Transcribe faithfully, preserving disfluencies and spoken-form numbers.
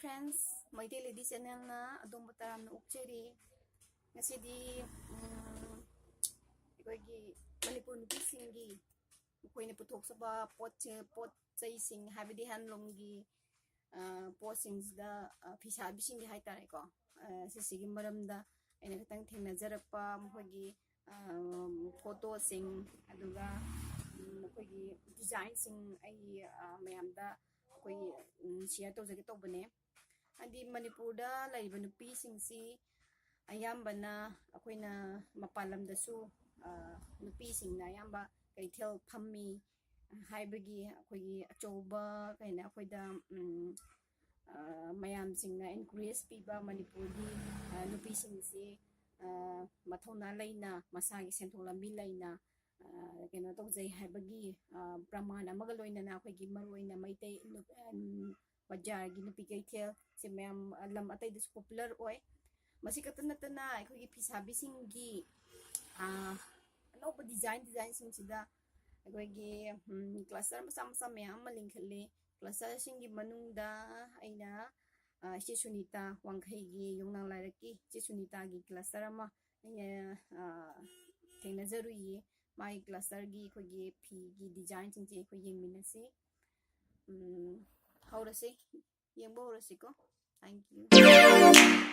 Friends, Meitei lady ꯆꯦꯅꯦꯜꯅ ꯑꯗꯣꯝꯕꯨ ꯇꯔꯥꯝꯅ ꯑꯣꯛꯆꯔꯤ꯫ ꯉꯁꯤꯗꯤ ꯎꯝ, ꯑꯩꯈꯣꯏꯒꯤ ꯃꯅꯤꯄꯨꯔ ꯅꯨꯄꯤꯁꯤꯡꯒꯤ ꯃꯈꯣꯏꯅ ꯄꯨꯊꯣꯛꯆꯕ ꯄꯣꯠ ꯄꯣꯠ ꯆꯩꯁꯤꯡ, ꯍꯥꯏꯕꯗꯤ ꯍꯦꯟꯂꯨꯝꯒꯤ ꯄꯣꯠꯁꯤꯡꯁꯤꯗ, ꯐꯤꯁꯥꯕꯤꯁꯤꯡꯒꯤ ꯍꯥꯏꯇꯥꯔꯦꯀꯣ, ꯁꯤꯁꯤꯒꯤ ꯃꯔꯝꯗ ꯑꯩꯅ ꯈꯤꯇꯪ ꯊꯦꯡꯅꯖꯔꯛꯄ ꯃꯈꯣꯏꯒꯤ ꯐꯣꯇꯣꯁꯤꯡ, ꯑꯗꯨꯒ ꯃꯈꯣꯏꯒꯤ ꯗꯤꯖꯥꯏꯟꯁꯤꯡ ꯑꯩ ꯃꯌꯥꯝꯗ ꯑꯩꯈꯣꯏꯒꯤ ꯁꯤꯌꯔ ꯇꯧꯖꯒꯦ ꯇꯧꯕꯅꯦ꯫ ꯍꯥꯏꯗꯤ ꯃꯅꯤꯄꯨꯔꯗ ꯂꯩꯔꯤꯕ ꯅꯨꯄꯤꯁꯤꯡꯁꯤ ꯑꯌꯥꯝꯕꯅ ꯑꯩꯈꯣꯏꯅ ꯃꯄꯥꯟ ꯂꯝꯗꯁꯨ ꯅꯨꯄꯤꯁꯤꯡꯅ ꯑꯌꯥꯝꯕ ꯀꯩꯊꯦꯜ ꯐꯝꯃꯤ ꯍꯥꯏꯕꯒꯤ ꯑꯩꯈꯣꯏꯒꯤ ꯑꯆꯧꯕ ꯀꯩꯅꯣ ꯑꯩꯈꯣꯏꯗ ꯃꯌꯥꯝꯁꯤꯡꯅ ꯏꯟꯀꯔꯦꯖ ꯄꯤꯕ ꯃꯅꯤꯄꯨꯔꯒꯤ ꯅꯨꯄꯤꯁꯤꯡꯁꯤ ꯃꯊꯧꯅꯥ ꯂꯩꯅ, ꯃꯁꯥꯒꯤ ꯁꯦꯟꯊꯣꯛ ꯂꯝꯕꯤ ꯂꯩꯅ ꯀꯩꯅꯣ ꯇꯧꯖꯩ ꯍꯥꯏꯕꯒꯤ ꯄ꯭ꯔꯃꯥꯟ ꯑꯃꯒ ꯂꯣꯏꯅꯅ ꯑꯩꯈꯣꯏꯒꯤ ꯃꯔꯨꯑꯣꯏꯅ ꯃꯩꯇꯩ ꯕꯖꯥꯔꯒꯤ ꯅꯨꯄꯤ ꯀꯩꯊꯦꯜꯁꯦ ꯃꯌꯥꯝ ꯂꯝ ꯑꯇꯩꯗꯁꯨ ꯄꯣꯄꯨꯂꯔ ꯑꯣꯏ꯫ ꯃꯁꯤ ꯈꯛꯇ ꯅꯠꯇꯅ ꯑꯩꯈꯣꯏꯒꯤ ꯐꯤꯁꯥꯕꯤꯁꯤꯡꯒꯤ ꯑꯅꯧꯕ ꯗꯤꯖꯥꯏꯟ ꯗꯤꯖꯥꯏꯟꯁꯤꯡꯁꯤꯗ ꯑꯩꯈꯣꯏꯒꯤ ꯀ꯭ꯂꯁꯇꯔ ꯃꯆꯥ ꯃꯆꯥ ꯃꯌꯥꯝ ꯑꯃ ꯂꯤꯡꯈꯠꯂꯤ꯫ ꯀ꯭ꯂꯁꯇꯔꯁꯤꯡꯒꯤ ꯃꯅꯨꯡꯗ ꯑꯩꯅ ꯏꯆꯦ ꯁꯨꯅꯤꯇꯥ ꯋꯥꯡꯈꯩꯒꯤ ꯌꯣꯡꯅꯥꯡ ꯂꯥꯏꯔꯛꯀꯤ ꯏꯆꯦ ꯁꯨꯅꯤꯇꯥꯒꯤ ꯀ꯭ꯂꯁꯇꯔ ꯑꯃ ꯑꯩꯅ ꯊꯦꯡꯅꯖꯔꯨꯏꯌꯦ꯫ ꯃꯥꯒꯤ ꯀ꯭ꯂꯁꯇꯔꯒꯤ ꯑꯩꯈꯣꯏꯒꯤ ꯐꯤꯒꯤ ꯗꯤꯖꯥꯏꯟꯁꯤꯡꯁꯦ ꯑꯩꯈꯣꯏ ꯌꯦꯡꯃꯤꯟꯅꯁꯤ꯫ ꯍꯧꯔꯁꯤ, ꯌꯦꯡꯕ ꯍꯧꯔꯁꯤꯀꯣ꯫ Thank you.